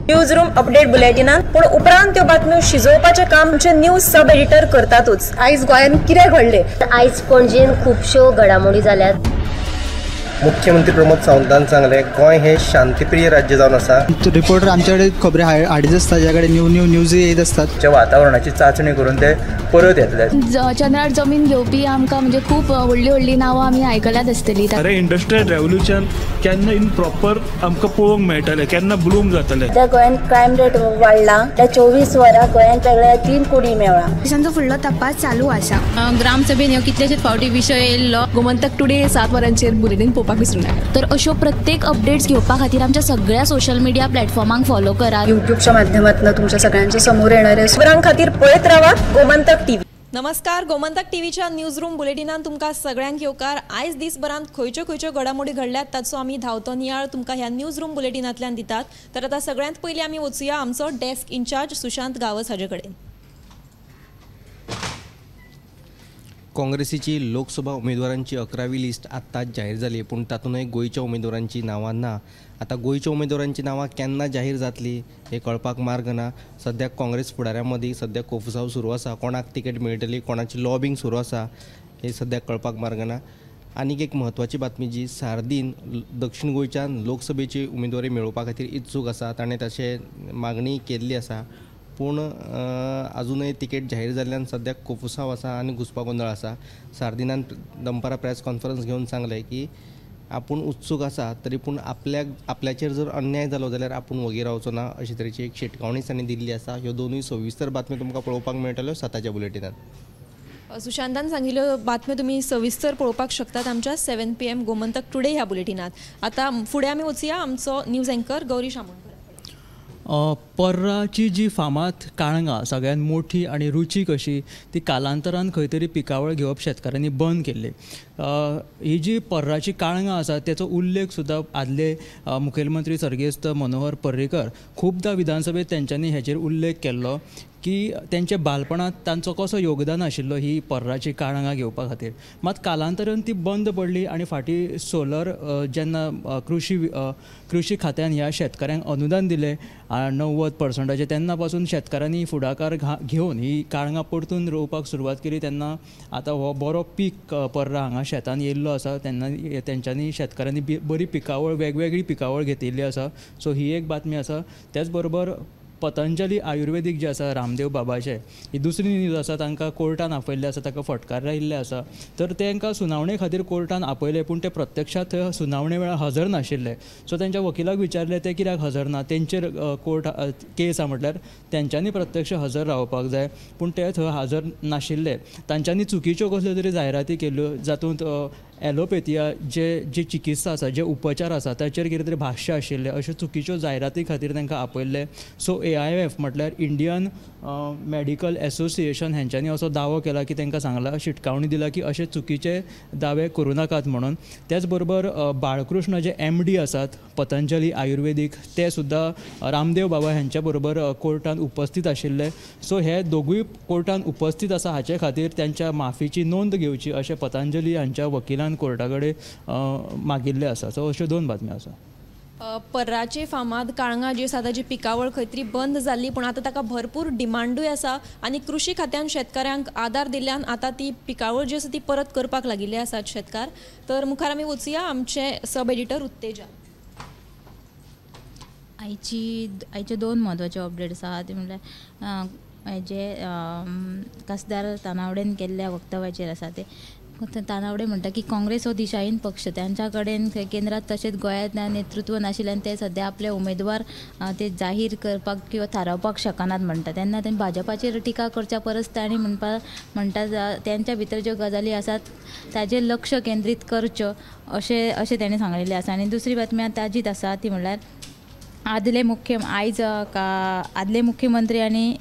News room update बुलेटिनान, पूण उपरांत त्यो बातम्यो शिजोवपाचें काम आमचे न्यूज सब एडिटर करतातूच. आयज गोंयांत कितें घडलें? आयज पणजेन खुबश्यो घडामोडी जाल्यात. मुख्यमंत्री प्रमोद सावंतान सांगलें, गोंय हे शांतीप्रिय राज्य जावन आसा. रिपोर्टर आमच्याकडे खबरी हाडीत आसता, ज्या कडेन न्यू न्यू न्यूज येत आसतात. वातावरणाची चाचणी करून ते परत येतले. चंद्रार जमीन घेवपी आमकां म्हणजे खूब व्हडली व्हडली नांवां आमी आयकल्यात आसतली. अरे इंडस्ट्रियल रेव्होल्युशन केन्ना इन प्रॉपर आमकां पळोवंक मेळटलें, केन्ना ब्लूम जातलें. त्या गोंयांत क्रायम रेट वाडला, त्या 24 वरां गोंयांत वेगळ्या 3 कोटी मेळ्ळा. पोलिसांचो फुडलो तपास चालू आसा. ग्रामसभेन ह्यो कितलेशेच फावटी विशय येयल्लो. गोमंतक टुडे 7 वरांचेर बुलेटीन पळोवपाक विसरूं नाका. तर अश्यो प्रत्येक अपडेट्स घेवपा खातीर आमच्या सगळ्या सोशल मिडिया प्लॅटफॉर्मांक फॉलो करात. युट्यूबच्या माध्यमातून तुमच्या सगळ्यांच्या समोर येणाऱ्या खबरां खातीर पळयत रावात गोमंतक टीव्ही. नमस्कार, गोमंतक टीव्हीच्या न्यूज रूम बुलेटिनान तुमकां सगळ्यांक येवकार. आयज दिसभरांत खंयच्यो खंयच्यो घडामोडी घडल्यात ताचो आमी धांवतो नियाळ तुमकां ह्या न्यूज रूम बुलेटिनांतल्यान दितात. तर आतां सगळ्यांत पयलीं आमी वचुया आमचो डेस्क इन्चार्ज सुशांत गावस हाजे कडेन. काँग्रेसीची लोकसभा उमेदवारांची 11वी लिस्ट आत्ताच जाहीर जाली, पूण तातूंतय गोंयच्या उमेदवारांची नांवां ना. आतां गोंयच्या उमेदवारांची नांवां केन्ना जाहीर जातली हें कळपाक मार्ग ना. सद्याक काँग्रेस फुडाऱ्यां मदीं सद्याक कोफुसांव सुरू आसा. कोणाक तिकेट मेळटली, कोणाची लॉबींग सुरू आसा हें सद्याक कळपाक मार्ग ना. आनीक एक म्हत्वाची बातमी जी सार्दीन दक्षिण गोंयच्यान लोकसभेची उमेदवारी मेळोवपा खातीर इत्सूक आसा, ताणें तशें मागणी केल्ली आसा, पूण अजूनय तिकेट जाहीर जाल्ल्यान सद्याक कोफुसांव आसा आनी घुस्पागोंदळ आसा. सार्दिनान दनपारां प्रेस कॉन्फरन्स घेवन सांगलें की आपूण उत्सूक आसा, तरी पूण आपल्याचेर जर अन्याय जालो जाल्यार आपूण वगी रावचो ना, अशे तरेची एक शिटकावणी तांणी दिल्ली आसा. ह्यो दोनूय सविस्तर बातम्यो तुमकां पळोवपाक मेळटल्यो 7च्या बुलेटिनान. सुशांतान सांगिल्ल्यो बातम्यो तुमी सविस्तर पळोवपाक शकतात आमच्या 7 PM Gomantak today ह्या बुलेटिनात. आतां फुडें आमी वचुया आमचो न्यूज एंकर गौरी शामोणकर. पर्राची जी फामाद काळंगां सगळ्यात मोठी आनी रुचीक अशी ती कालांतरान खंय तरी पिकावळ घेवप शेतकारांनी बंद केल्ली. ही जी पर्राची काळंगां आसा तेचो उल्लेख सुद्दां आदले मुखेलमंत्री सर्गेस्त मनोहर पर्रीकर खुबदां विधानसभेत तेंच्यांनी हेचेर उल्लेख केल्लो की तेंच्या बालपणांत तांचो कसो योगदान आशिल्लो ही पर्राची काळंगां घेवपा खातीर. मात कालांतरान ती बंद पडली आनी फाटीं सोलर जेन्ना कृशी खात्यान ह्या शेतकाऱ्यांक अनुदान दिलें 90%, तेन्ना पासून शेतकारांनी फुडाकार घेवन ही काळंगां परतून रोवपाक सुरवात केली. तेन्ना आतां हो बरो पीक पर्रा हांगा शेतान येयल्लो आसा, तेन्ना तेंच्यांनी शेतकारांनी बरी पिकावळ, वेगवेगळी पिकावळ घेतिल्ली आसा. सो ही एक बातमी आसा. त्याच बरोबर पतंजली आयुर्वेदीक जे आसा रामदेव बाबाचे, ही दुसरी न्यूज आसा. तांकां कोर्टान आपयल्लें आसा, ताका फटकार आयिल्ले आसा. तर तांकां सुनावणे खातीर कोर्टान आपयले, पूण ते प्रत्यक्षात थंय सुनावणे वेळार हजर नाशिल्ले. सो तेंच्या वकिलाक विचारलें ते कित्याक हजर ना, तेंचेर कोर्ट केस आसा म्हटल्यार तेंच्यांनी प्रत्यक्ष हजर रावपाक जाय, पूण ते थंय हजर नाशिल्ले. तांच्यांनी चुकीच्यो कसल्यो तरी जायराती केल्ल्यो जातूंत एलोपेथिया जे चिकित्सा आसा, जे उपचार आसा ताचेर कितें तरी भाश्य आशिल्लें, अश्यो चुकीच्यो जायराती खातीर तांकां आपयल्ले. सो AIF म्हटल्यार इंडियन मेडिकल एसोसिएशन हेंच्यांनी असो दावो केला की तांकां सांगला, शिटकावणी दिला की अशे चुकीचे दावे करूं नाकात म्हणून. त्याच बरोबर बाळकृष्ण जे MD आसात पतंजली आयुर्वेदीक ते सुद्दां रामदेव बाबा हेंच्या बरोबर कोर्टान उपस्थित आशिल्ले. सो हे दोगूय कोर्टान उपस्थित आसा हाचे खातीर तांच्या माफीची नोंद घेवची अशें पतंजली हांच्या वकिलान कोर्टा कडेन मागिल्लें आसा. सो अश्यो दोन बातम्यो आसा. पर्राची फामाद काळंगां जी आसा ताजी पिकावळ खंय तरी बंद जाल्ली, पूण आतां ताका भरपूर डिमांडूय आसा आनी कृशी खात्यान शेतकाऱ्यांक आदार दिल्ल्यान आतां ती पिकावळ जी आसा ती परत करपाक लागिल्ली आसात शेतकार. तर मुखार आमी वचुया आमचे सब एडिटर उत्तेजा. आयच्यो दोन म्हत्वाच्यो अपडेट्स आसा ते म्हणल्यार हेजे खासदार तानावडेन केल्ल्या वक्तव्याचेर आसा. ते तानावडे म्हणटा की काँग्रेस हो दिशाहीन पक्ष, त्यांच्या कडेन केंद्रात तशेंच गोंयांत नेतृत्व नाशिल्ल्यान ते सद्या आपले उमेदवार ते जाहीर करपाक किंवा थारावपाक शकनात म्हणटा. तेन्ना ते भाजपाचेर टिका करच्या परस तांणी म्हणटा त्यांच्या भितर ज्यो गजाली आसात ताजेर लक्ष केंद्रीत करच्यो अशें अशें ताणें सांगलेलें आसा. आनी दुसरी बातमी ताजीच आसा ती म्हणल्यार आदले आदले मुख्यमंत्री आनी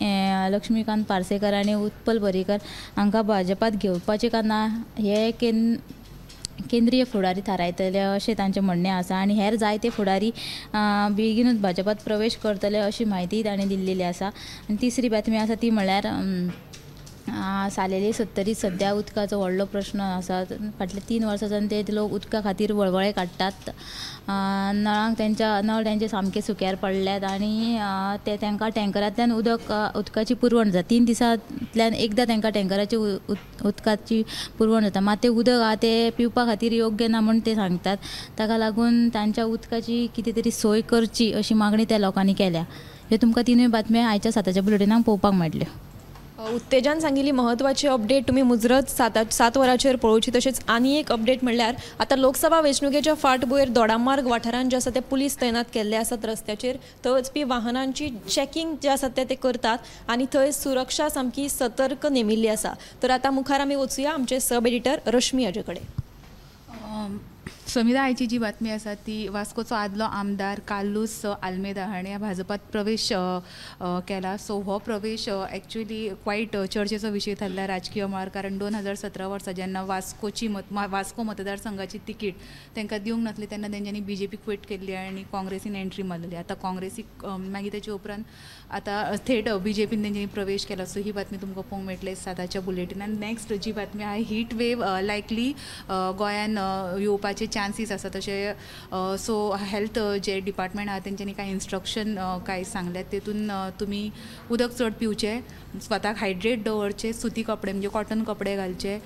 लक्ष्मीकांत पार्सेकर आनी उत्पल पर्रीकर हांकां भाजपात घेवपाचें काय ना हे केंद्रीय फुडारी थारायतले अशें तांचें म्हणणें आसा. आनी हेर जायते फुडारी बेगीनूच भाजपात प्रवेश करतले अशी म्हायती तांणी दिल्लेली आसा. आनी तिसरी बातमी आसा ती म्हणल्यार सालेली सत्तरी सद्या उदकाचो व्हडलो प्रश्न आसा. फाटल्या 3 वर्सां जावन ते लोक उदका खातीर वळवळे काडटात. नळांक तेंच्या नळ तेंचे सामके सुक्यार पडल्यात आनी ते तांकां टँकरांतल्यान उदकाची पुरवण जाता. 3 दिसांतल्यान एकदां तांकां टँकराची उदकाची पुरवण जाता. मात तें उदक आहा तें पिवपा खातीर योग्य ना म्हूण ते सांगतात. ताका लागून तांच्या उदकाची कितें तरी सोय करची अशी मागणी त्या लोकांनी केल्या. ह्यो तुमकां 3 बातम्यो आयच्या 7च्या बुलेटिनाक पळोवपाक मेळटल्यो. उत्तेजान सांगिल्ली म्हत्वाची अपडेट तुमी मुजरत 7 वरांचेर पळोवची. तशेंच आनी एक अपडेट म्हणल्यार आतां लोकसभा वेंचणुकेच्या फाटभुंयेर दोडामार्ग वाठारांत जे आसा ते पुलीस तैनात केल्ले आसात. रस्त्याचेर थंय वचपी वाहनांची चॅकिंग जे आसा ते करतात आनी थंय सुरक्षा सामकी सतर्क नेमिल्ली आसा. तर आतां मुखार आमी वचुया आमचे सब एडिटर रश्मी हाजे कडेन. समिधा, आयची जी बातमी आसा ती वास्कोचो आदलो आमदार कार्लूस आल्मेदा हाणें भाजपात प्रवेश केला. सो हो प्रवेश एक्चुअली क्वायट चर्चेचो विशय थारला राजकीय मळार, कारण 2017 वर्सा जेन्ना वास्को मतदारसंघाची तिकीट तांकां दिवंक नासली तेन्ना तेंच्यांनी बीजेपी क्विट केल्ली आनी काँग्रेसीन एंट्री मारलेली. आतां काँग्रेसीक मागीर तेचे उपरांत आतां थेट बीजेपीन तेंच्यांनी प्रवेश केला. सो ही बातमी तुमकां पळोवंक मेळटली 7च्या बुलेटिनान. नेक्स्ट जी बातमी आहा, हीट वेव लायकली गोंयान येवपाचे चान्सीस आसा. तशें सो हेल्थ जे डिपार्टमेंट आहा तेंच्यांनी कांय इन्स्ट्रक्शन कांय सांगल्यात तेतून तुमी उदक चड पिवचें, स्वताक हायड्रेट दवरचें, सुती कपडे म्हणजे कॉटन कपडे घालचे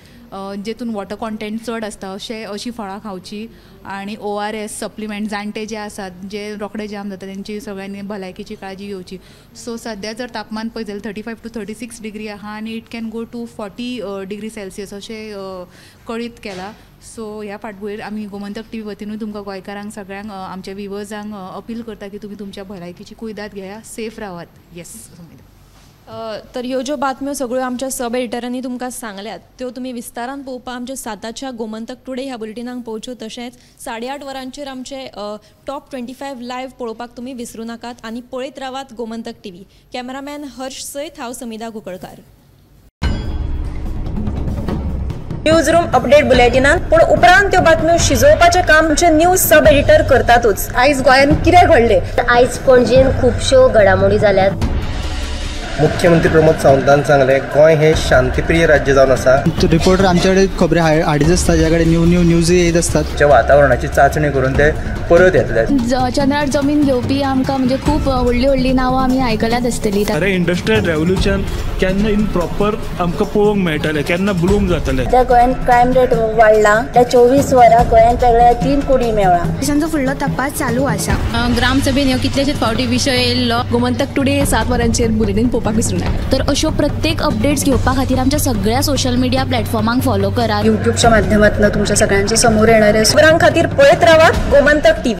जेतून वॉटर कॉन्टेंट चड आसता अशीं फळां खावची आनी ORS supplement जाणटे जे आसात जे रोखडे जाम जाता तेंची सगळ्यांनी भलायकेची काळजी घेवची. सो सद्या जर तापमान पळयत जाल्यार 35 to 36 degree आहा आनी it can go to 40 degree Celsius अशें कळीत केलां. सो ह्या फाटभुंयेर आमी गोमंतक टीव्ही वतीनूय तुमकां गोंयकारांक सगळ्यांक आमच्या विवर्सांक अपील करता की तुमी तुमच्या भलायकेची कुयदाद घेया, सेफ रावात. येस समिधा. तर ह्यो ज्यो बातम्यो सगळ्यो आमच्या सब एडिटरांनी तुमकां सांगल्यात त्यो तुमी विस्तारान पळोवपाक आमच्या 7च्या गोमंतक टुडे ह्या बुलेटिनाक पळोवच्यो. तशेंच 8:30 वरांचेर आमचे टॉप 25 लायव्ह पळोवपाक तुमी विसरूं नाकात आनी पळयत रावात गोमंतक टीव्ही. कॅमेरामॅन हर्ष सयत हांव Samidha Kunkalkar. News room update बुलेटिनान पूण उपरांत त्यो बातम्यो शिजोवपाचें काम आमचे न्यूज सब एडिटर करतातूच. आयज गोंयांत कितें घडलें? आयज पणजेन खुबश्यो घडामोडी जाल्यात. मुख्यमंत्री प्रमोद सावंतान सांगलें गोंय हे शांतीप्रिय राज्य जावन आसा. रिपोर्टर आमच्याकडे खबरे हाडीत आसता, ज्या कडेन न्यू न्यू न्यूज येत आसतात. वातावरणाची चाचणी करून ते परत येतले. चंद्रार जमीन घेवपी आमकां म्हणजे खूब व्हडली व्हडली नांवां आमी आयकल्यात आसतली. अरे इंडस्ट्रियल रेव्होल्युशन केन्ना इन प्रॉपर आमकां पळोवंक मेळटलें, केन्ना ब्लूम जातलें. सद्या गोंयांत क्रायम रेट वाडला. त्या 24 वरां गोंयांत वेगळ्या 3 कोटी मेळ्ळा. तांचो फुडलो तपास चालू आसा. ग्रामसभेन ह्यो कितलेशेच फावटी विशय येयल्लो. गोमंतक टुडे 7 वरांचेर बुलेटीन पळोवपाक विसरूं नाका. तर अश्यो प्रत्येक अपडेट्स घेवपा खातीर आमच्या सगळ्या सोशल मिडिया प्लॅटफॉर्मांक फॉलो करात. युट्यूबच्या माध्यमातून तुमच्या सगळ्यांच्या समोर येणारे खबरां खातीर पळयत रावात गोमंतक टीव्ही.